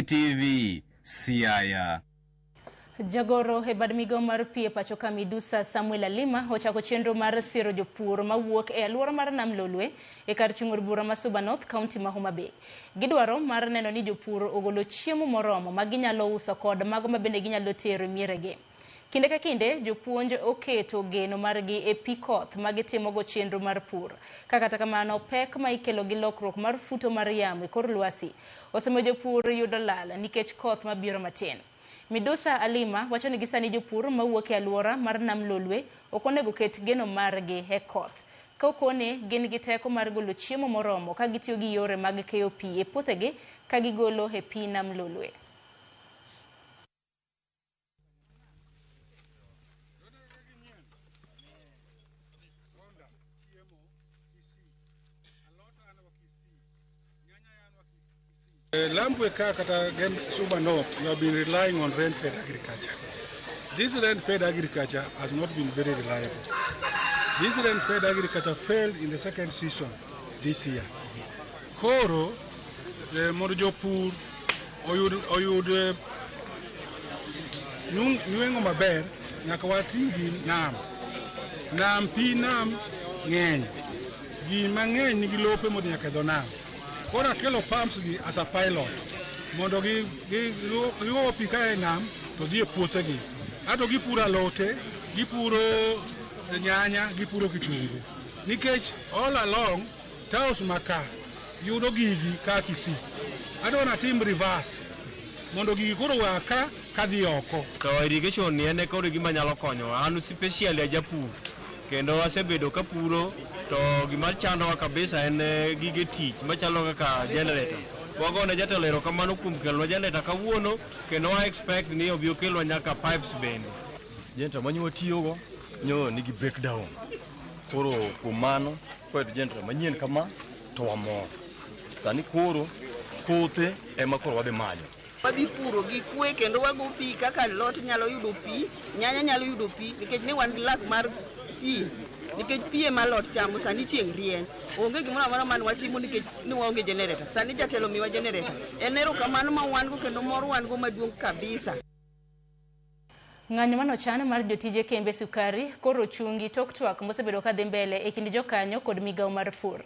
TV, Siaya. Jagoro e bad migao mar pi e pacho ka Midusa Samuel Alima ochako chenro mar siro jopur mawuok e alwora mar Nam Lolwe e kar chung' od bura ma Suba North, kaunti ma Homa Bay. Gidwaro mar neno ni jopur ogolo chiemo moromo ma ginyalo uso kod mago ma bende ginyalo tero e mieregi. Kinde ka kinde, jopuonj oketo geno margi e pi koth ma gitimogo chenro mar pur. Ka kata kamano, pek ma ikelo gi lokruok mar futo mar yamo e kor lwasi osemiyo jopur yudo lal nikech koth mabiro matin. Midusa Alima wacho ni gisani jopur mawuok e alwora mar Nam Lolwe ok onego ket geno margi e koth. Ka okone gin gi teko mar golo chiemo moromo ka gitiyo gi yore mag keyo pi e puothegi ka gigolo e pi Nam Lolwe. Lambwe ka kata Suba North, we have been relying on rain-fed agriculture. This rain-fed agriculture has not been very reliable. This rain-fed agriculture failed in the second season this year. Koro, mondo jopur oyud nweng'o maber, nyaka wati gi nam. Nam, pi nam ng'eny. Ji mang'eny nigi lope modhi nyaka e dho nam. Koro akelo pumps gi as a pilot mondo gigo pi ka e nam to dhi e puothegi. Ato gipuro alote, gipuro nyanya, gipuro kitungu. Nikech all along taos maka yudo gigi ka Kisii. Adwa natim reverse mondo gigi koro oa ka kadhi oko. To irrigation ni en kod gima nyalo konyowa. An specially a japur kendo asebedo kapuro to gima chandowa kabisa en gige tich machalo kaka generator. Wagone jatelo erokamano kuom kelonwa generator kawuono kendo wa expect ni obi okelwa nyaka pipes bende. Generator manyo watiyogo nyo nigi breakdown. Koro kuom mano koyudo generator manyien kama to wamor. Sani koro kothe ema koro wadhi manyo. Wadhi puro gi kwe kendo wago pi kaka alot nyalo yudo pi, nyanya nyalo yudo pi nikech ne wan gi lak mar pi nikech pi ema alot chamo sani chieng' rieny. Onge gimoro amora mane watimo nikech ne waonge generator. Sani jatelo miwa generator. En erokamano ma wan go kendo mor wan go maduong' kabisa. Ng'anyo manochan mar jotije kembe sukari koro chungi tok twak mosebedo kadhi mbele e kind jokanyo kod migao mar pur.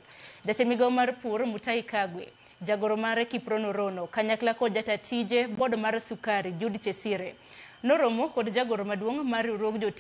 Jatend migao mar pur Mutahi Kagwe, jagoro mare Kiprono Rono, kanyakla kod jata tije bod mar sukari Jude Chesire, noromo kod jagoro maduong' mar riwruog jotije